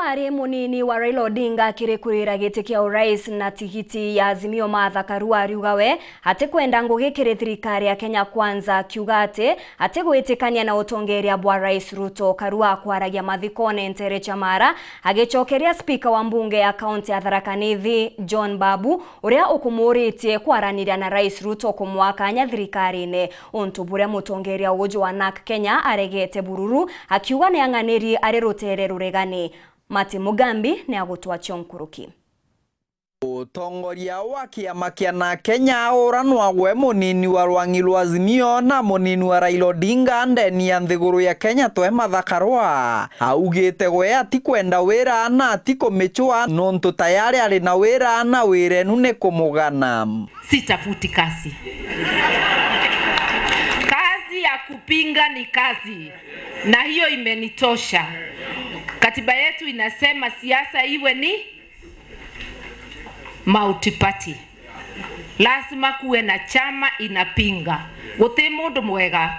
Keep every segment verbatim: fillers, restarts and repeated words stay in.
Ari munini wa Raila Odinga akiri kwirira giti kia urais na tigiti ya Azimio, Martha Karua ariuga we atikwenda ngugi kiri thirikari ya Kenya Kwanza, akiuga ati atigwitikania na utongeria bwa Rais Ruto. Karua akwaragia mathikone ntere cia Mara, agicokeria spika wa mbunge ya kaunti ya Tharaka Nithi, John Babu, uria ukumuuritie kwaraniria na Rais Ruto kumwaa kanya thirikarine, untu buria mutongeria uju wa NARC Kenya aregete bururu, akiuga ni ang'aniri ari rutere ruregani. Martin Mugambi ni agutwachia nkuruki. Utongoria wa kiama kia NARC Kenya uranwa gwe munini wa rwang'i rwa Azimio na munini wa Raila Odinga ndeni ya nthiguru ya Kenya twe Martha Karua. Augite gwe atikwenda wira na atikumicua nontu tayari ari na wira na wira enu ni kumugana. Sitafuti kazi. Kazi ya kupinga ni kazi, na hiyo imenitosha. Katiba yetu inasema siasa iwe ni multi-party. Lazima kuwe na chama inapinga. Guti mundu mwega.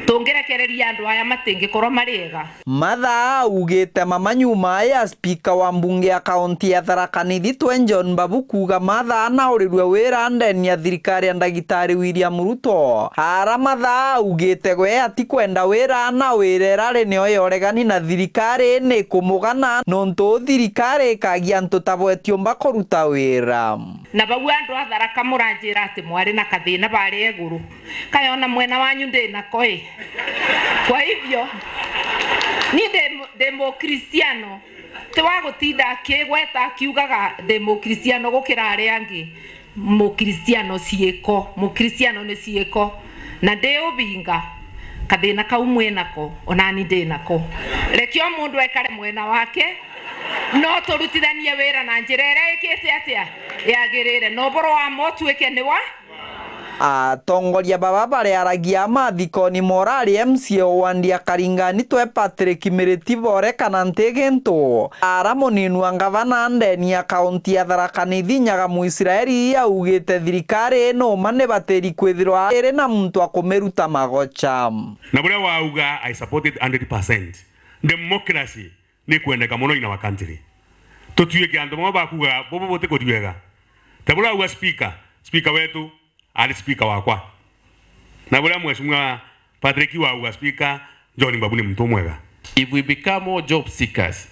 Tungirekereria andu aya matingikorwa mari ega. Martha augite mama nyuma ya spika wa mbunge ya kaunti ya Tharaka Nithi twe John Babu kuuga Martha anaurirue wira ndeni ya thirikari ya ndagitari William Ruto. Ara Martha augite gwe atikwenda wira na wira irari nio yoregani na thirikari ni kumugana nontu thirikari ikagia antu ta bwe tiumba kuruta wira. Na bau andu a Tharaka muranjira ati mwari na kathina bari iguru. Kayona mwena wanyu ndi nako i. Kwa hivyo, ni ndi, ndi Mukristiano. Ti wa gutinda akigweta akiugaga ndi Mukristiano gukira aria angi. Mukristiano ciiko, Mukristiano ni ciiko. Na ndi ubinga, kathina kau mwi nako, onani ndi nako. Reke o mundu ekare mwena wake, no turutithanie wira na njira iria ikite atia? Yagirire. Na uboro wa ma utuike ni wa Atongoria baba bariaragia mathikoni morari M C A o wandi ya Karingani twe Patrick Miriti borekana nti gintu. Ara munini wa ngavana ndeni ya kaunti ya Tharaka Nithi Nyaga Muisraeli augite thirikari ino uma ni batiri kwithirwa iri na muntu akumiruta magocha. Na buria wauga, I support it hundred percent. Democracy ni kwendeka mono in our country. Tutuike antu bamwe bakuga bubu butikuriwega. Ta buria wauga speaker, speaker wetu ari speaker wakwa. Na buria mheshimiwa Patrick wauga speaker, John Babu ni muntu umwega. If we become more job seekers,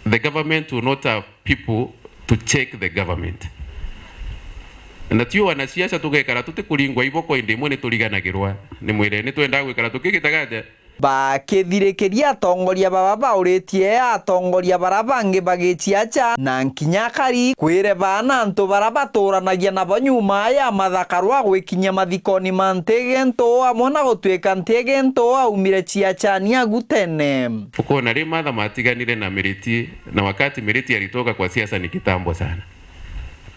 the government will not have people to check the government. Na tio wanasiasa tugekara tutikuringwa iboko indi imwe ni turiganagirwa. Ni mwire ni twendaga gwikara tukigitaga atia? Bakithirikiria atongoria baba bauritie atongoria bara bangi bagiciaca na nkinya akari kwire baana antu bara baturanagia nabo nyuma ya Martha Karua gwikinyia mathikoni ma nti gintu amwe na gutuika nti gintu aumire ciacani agu tene. Ukona ri Martha matiganire na Miriti, na wakati Miriti alitoka kwa siasa ni kitambo sana.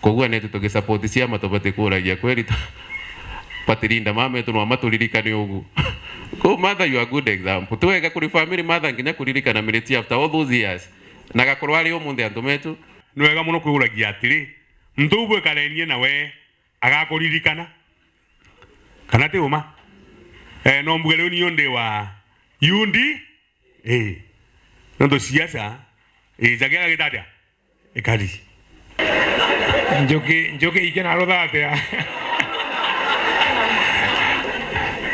Koguo netu tukisupport ciama tubati kuragia kweri tu-, batirinda mama etu no amaturirikane ugu. Ko Martha, you are a good example. Ti wega kuri family Martha nginya kuririkana Miriti after all those years. Na gakorwo ari umunthi antu metu. Ni wega muno kwiuragia atiri, muntu uu bwikarenie nawe agakuririkana? Kana ti uma? Eh, no mbuge riu niu ndi wa U D A. Ii. Nontu siasa, ii, jagia gitatia? Ikari. Njuki, njuki ike na ruthatia.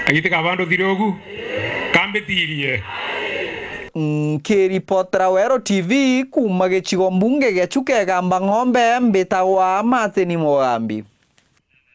Agitika bandu thire ugu. Kambitirie. Nkiripotera Weru T V kuuma gicigo mbunge gia Chuka Igamba Ng'ombe, mbitagwa Martin Mugambi.